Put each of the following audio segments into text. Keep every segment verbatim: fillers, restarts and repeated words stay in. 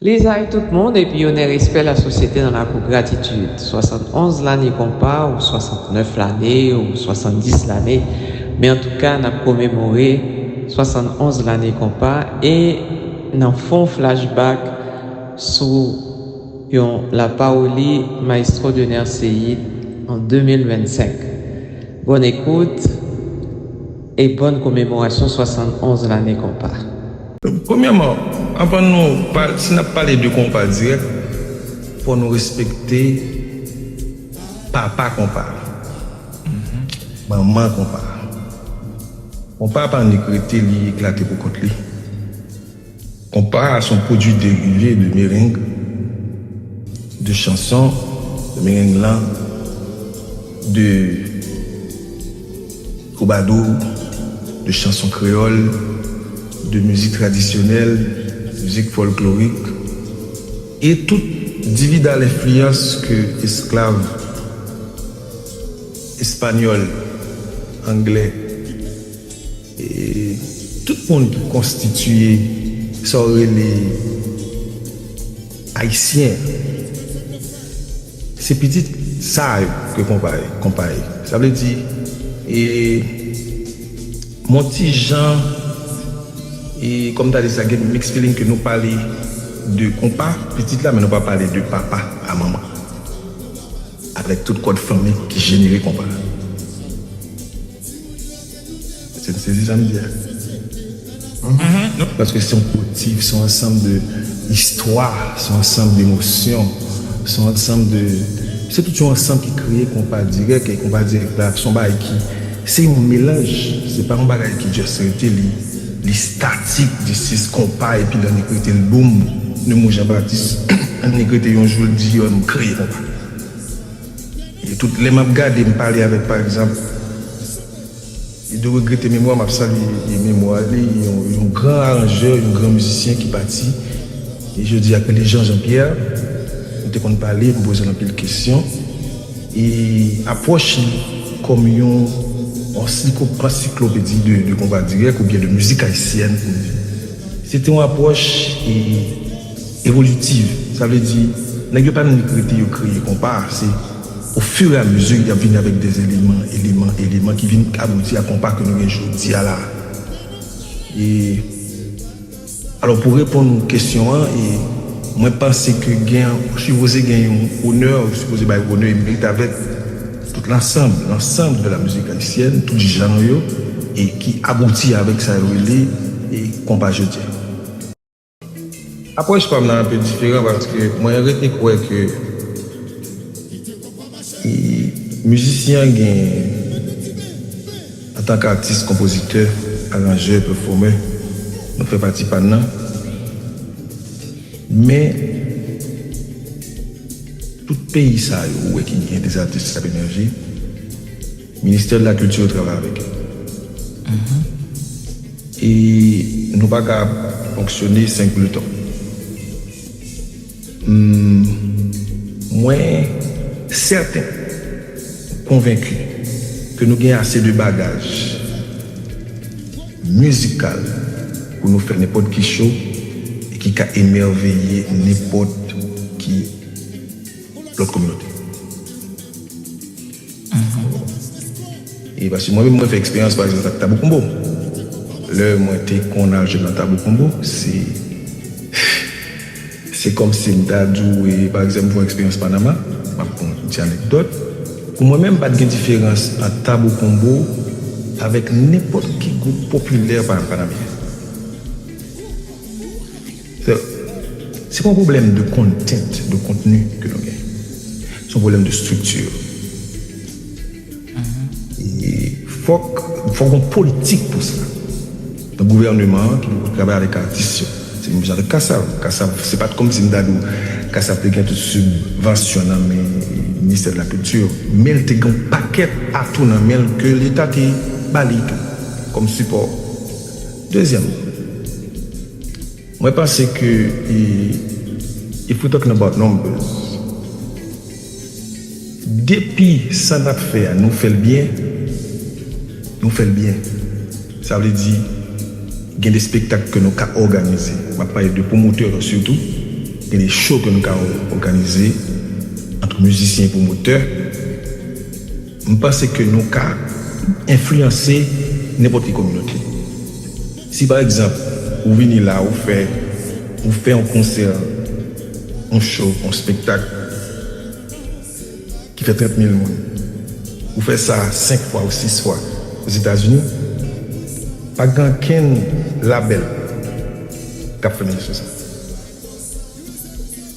Lizay tout moun epi onè respè lasosyete nan lakou gratitid. Swasannonz lane konpa ou swasantnèf lane ou swasanndis lane, men antouka n ap komemore swasannonz lane konpa e n ap fè yon flashback sou yon lapawoli Maestro Dener Ceïde an de mil vennsenk. Bòn ekout e bòn komemorasyon swasannonz lane konpa. Premyèman, anvan nou pale, si n ap pale de konpa dirèk, fò nou respekte papa konpa, manman konpa. Konpa pa annik rete, li eklate pou kont li. Konpa se yon pwodui derive de mereng, de chanson, de mereng lan, de twoubadou, de chanson kreyòl, de mizik tradisyonèl, mizik fòlklorik, e tout dividal enfliyans ke esklav espanyòl, anglè, e tout moun ki konstitiye sa w rele ayisyen, se pitit sa yo ke konpa ye, konpa ye. Sa vle di, e, m on ti jan, e, kòm ta di sa, gen mix feeling ke nou pale de konpa, pitit la, men nou pa pale de papa a manman. Avèk tout kòd fanmi ki jenere konpa. Èske n sezi sa m di a? Paske se yon kolektif, se yon ansanm de istwa, se yon ansanm de emosyon, se yon ansanm de, se tout yon ansanm ki kreye konpa dirèk, e konpa dirèk la, se yon bagay ki, se yon melanj, se pa yon bagay ki just rete, li, li statik, this is konpa, epi l annik rete l boum, nou Jean Baptiste, annik rete yon jou l di, yo, m kreye konpa. E tout lè m ap gade, m pale avèk, pa egzanp, e de regrete memwa, m ap salye memwa li, yon, yon gran aranjè, yon gran mizisyen ki pati. E jodi a, k rele Jean Jean Pierre, nou te konn pale, m poze l anpil kesyon. E apwòch li kòm yon ansiklo-, ansiklopedi de, de konpa dirèk oubyen de mizik ayisyèn, pou m di. Se te yon apwòch, e, evolitiv. Sa vle di, nèg yo pa annik rete yo kreye konpa, se ofiramezu y ap vini avèk de eleman, eleman, eleman ki vin abouti a konpa ke nou gen jodi a la. E, alò, pou reponn kesyon an, e, mwen panse ke gen, sipoze gen yon onè, sipoze bay onè e merit avèk tout lansanm, lansanm de la mizik ayisyèn, tout jan yo, e ki abouti avèk sa yo rele, e, konpa jodi a. Apwòch pa m nan anpe diferan paske mwen rete kwè ke, e, mizisyen an gen, antanke atis, konpozitè, aranjè, pèfòmè, nou fè pati pa n nan. Men, tout peyi sa yo, ou wè ki gen de atis k ap emèje, Ministè de la Kilti travay avèk yo. E nou pa ka fonksyone senk le tan. Hmm, mwen sèten, konvenki ke nou gen ase de bagaj mizikal pou nou fè nenpòt ki show e ki ka emèveye nenpòt ki lòt kominote. E paske mwen menm, mwen fè eksperyans, pa egzanp, ak Tabou Combo. Lè mwen te konn al jwe nan Tabou Combo, se, se kòmsi m ta di w, e, pa egzanp, m fè yon eksperyans Panama, m ap konn ti anekdòt. Pou mwen menm, pa t gen diferans ant Tabou Combo avèk nenpòt ki gwoup popilè pa-, panamyen. Se, se pa yon pwoblèm de content, de kontni ke nou gen. Se yon pwoblèm de estrikti. E fòk, fòk yon politik pou sa. Nan gouvènman an ki pou travay avèk atis yo. Se menm jan avèk Kassav. Kassav, se pa t kòmsi m ta di w Kassav te gen tout sibvansyon nan men Ministè de la Kilti, men l te gen yon pakèt atou nan men l ke Leta te ba li tou kòm sipò. Dezyèm, mwen panse ke, e, if we talking about numbers, depi sa n ap fè a, nou fè l byen, nou fè l byen. Sa vle di, gen de espektak ke nou ka òganize. M ap pale de pwomotè yo sitou. gen de show ke nou ka òganize ant mizisyen e pwomotè, m panse ke nou ka enfliyanse nenpòt ki kominote. Si pa egzanp, ou vini la, ou fè, ou fè yon konsè, yon show, yon spektak ki fè trant mil moun, ou fè sa senk fwa ou sis fwa Ozetazini, pa gen ankenn labèl k ap fè menm show sa.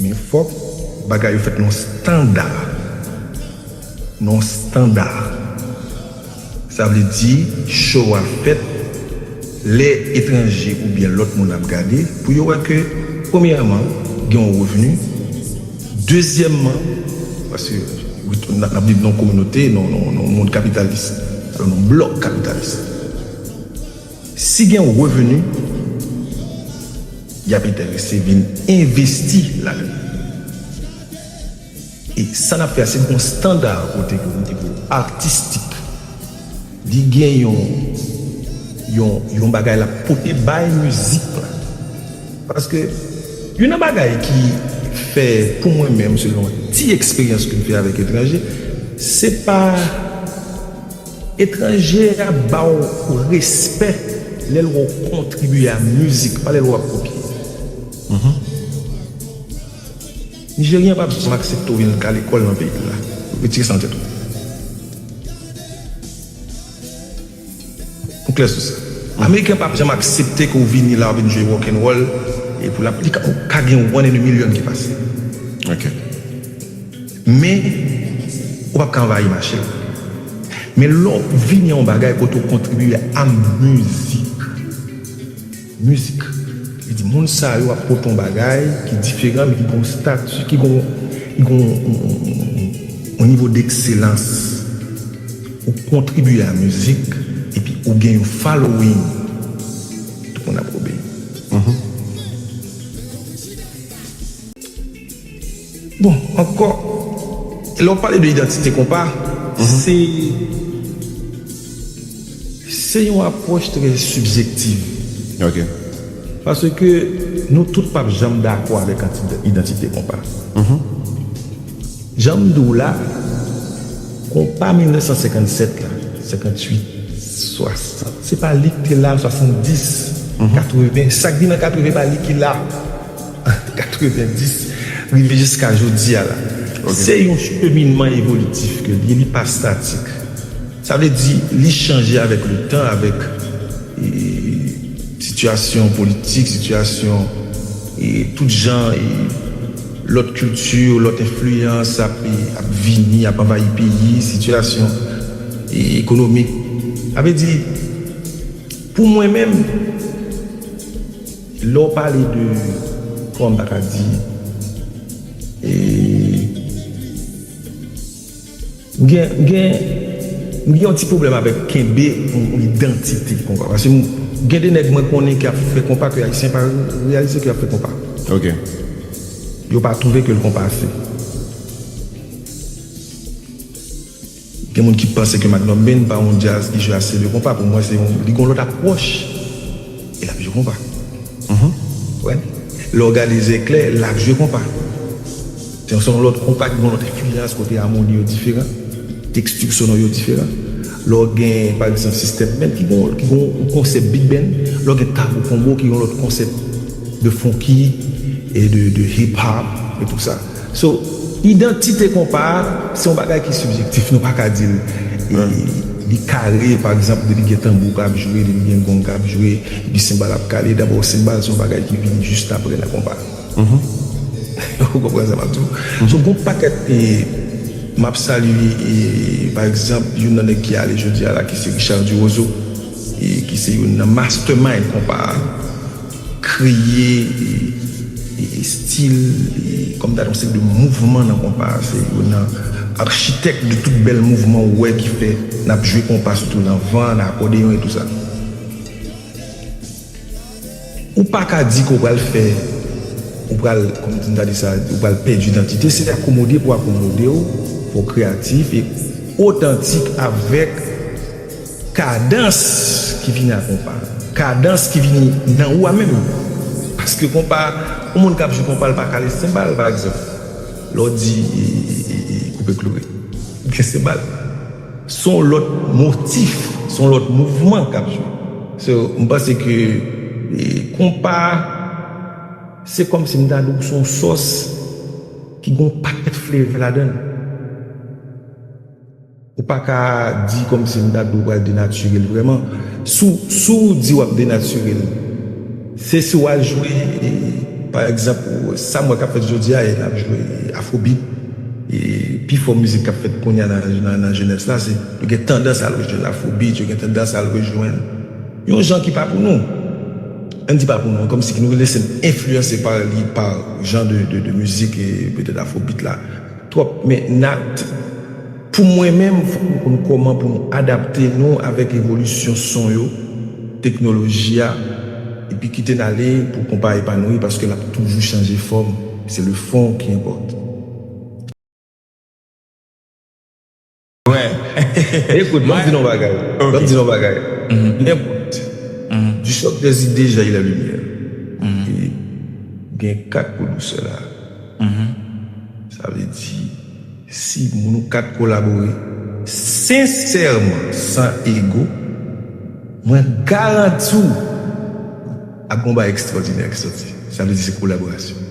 Men fòk bagay yo fèt nan yon estanda. Nan yon estanda. Sa vle di, show a fèt, lè etranje oubyen lòt moun ap gade, pou yo wè ke, premyèman, gen yon revni. Dezyèmman, paske n ap, n ap viv nan yon kominote, nan, nan, nan yon mond kapitalis, alò nan yon blòk kapitalis. Si gen yon revni, y ap enterese vin envesti ladan li. E sa n ap fè a, se yon estanda kote ke o nivo atistik, li gen yon, yon, yon bagay l ap pote bay mizik la. Paske youn nan bagay ki fè, pou mwen menm, selon ti eksperyans ke m fè avèk etranje, se pa etranje a ba w respè lè l wè w kontribye a mizik, pa lè l wè w ap kopye. Nijeryen p ap janm aksepte w vin al lekòl nan peyi l la. Retire sa nan tèt ou. Nou klè sou sa. Ameriken p ap janm aksepte ke w vini la, w vin jwe rock'n'roll, e pou l ap, li ka, ou ka gen one in a million ki pase. Ok. Men, ou p ap ka anvayi mache l. Men lè w vini a yon bagay kote w kontribye a mizik, mizik. Li di, moun sa yo ap pote yon bagay ki diferan, men ki gen yon stati, ki gen yon, ki gen yon, yon, yon, yon nivo dekselans. Ou kontribye a mizik, epi ou gen yon following. Tout moun ap obeyi. Bon, ankò, lè w pale de idantite konpa, se se yon apwòch trè sibjektif. Ok. Paske nou tout p ap janm dakò avèk anti- idantite konpa. Jan m di w la, konpa mil nèf san senkann sèt la, senkann uit, swasant, se pa li k te la, swasanndis, katreven, sa k vin an katreven pa li ki la. Katrevendis, rive jiska jodi a la. Se yon cheminman evolitif ke l ye, li pa statik. Sa vle di, li chanje avèk letan, avèk e, sitiyasyon politik, sitiyasyon e, tout jan e, lòt kilti, lòt enfliyans ap, e, ap vini, ap anvayi peyi, sitiyasyon e, ekonomik. Sa vle di, pou mwen menm, lè w pale de, kòman m ta ka di, e, m gen, m gen, m gen yon ti pwoblèm avèk kenbe yon, yon idantite konpa. Paske m, gen de nèg mwen konnen k ap fè konpa ke Ayisyen pa reyalize ke y ap fè konpa. Ok. Yo pa twouve ke l konpa ase. Gen moun ki panse ke Magnum Band pa yon djaz ki jwe ase de konpa. Pou mwen, se yon, li gen yon lòt apwòch. E l ap jwe konpa. Konprann? Lè w gade Zèklè, l ap jwe konpa. Se yon, se yon lòt konpa ki gen yon lòt enfliyans kote amoni yo diferan, teksti sonò yo diferan. Lè w gen, pa egzanp, System Band ki gen, ki gen yon konsèp big band, lè w gen Tabou Combo ki gen yon lòt konsèp de funky e de, de hip hop e tout sa. So, idantite konpa a, se yon bagay ki sibjektif, nou pa ka di l, e, li kare, pa egzanp, depi gen tanbou k ap jwe, depi gen gong k ap jwe, epi senbal ap kale. Dabò, senbal se yon bagay ki vini jis apre nan konpa. Ou konprann sa m ap di w? So, gon pakèt, e, m ap salye, e, pa egzanp, youn nan nèg ki ale jodi a la, ki se Richard Duroseau, e, ki se youn nan mastermind konpa a, kreye, e, e, estil, e, kòm ta di yon seri de mouvman nan konpa a. Se youn nan achitèk de tout bèl mouvman ou wè ki fè n ap jwe konpa, sitou nan van, nan akòdeyon e tou sa. Ou pa ka di ke w pral fè, ou pral, kòm m ta di sa, ou pral pèdi idantite, se akomode pou akomode w, fò w kreyatif e otantik avèk kadans ki vini ak konpa. Kadans ki vini nan ou a menm. Pa Paske konpa, yon moun k ap jwe konpa, l pa ka lè senbal, pa egzanp. Lè w di e, e, e, e, koupe kloure, gen senbal. Se yon lòt motif, se yon lòt mouvman k ap jwe. So, m panse ke e, konpa, se kòmsi m ta di w se yon sòs ki gen yon pakèt flavor ladan l. Ou pa ka di kòmsi m ta di w pral denatire l vrèman. Si w, si w di w ap denatire l, se si w al jwe, e, pa egzanp, sa m wè k ap fèt jodi a, e n ap jwe afrobeat. E pifò mizik k ap fèt kounye a nan, nan, nan jenès la, se yo gen tandans al jwe afrobeat, yo gen tandans al rejwenn yon jan ki pa pou nou. Ann di pa pou nou, kòmsi ki nou lese n enfliyanse pa li, pa jan de, de, de mizik e petèt afrobeat la twòp. Men n a, pou mwen menm, fòk nou konn kòman pou nou adapte nou avèk evolisyon son yo, teknoloji a, epi kite n ale pou konpa epanoui, paske l ap toujou chanje fòm. Se le fond ki enpòte. Wè. Ekout, ban m di nou bagay. Ban m di nou bagay. Nenpòt. Du choc des idées jaillit la lumière. E gen kat pou dousè la. Sa vle di, si nou kat kolabore sensèman, san ego, mwen garanti w ap gen yon bagay ekstwòdinè ki sòti. Sa vle di se kolaborasyon.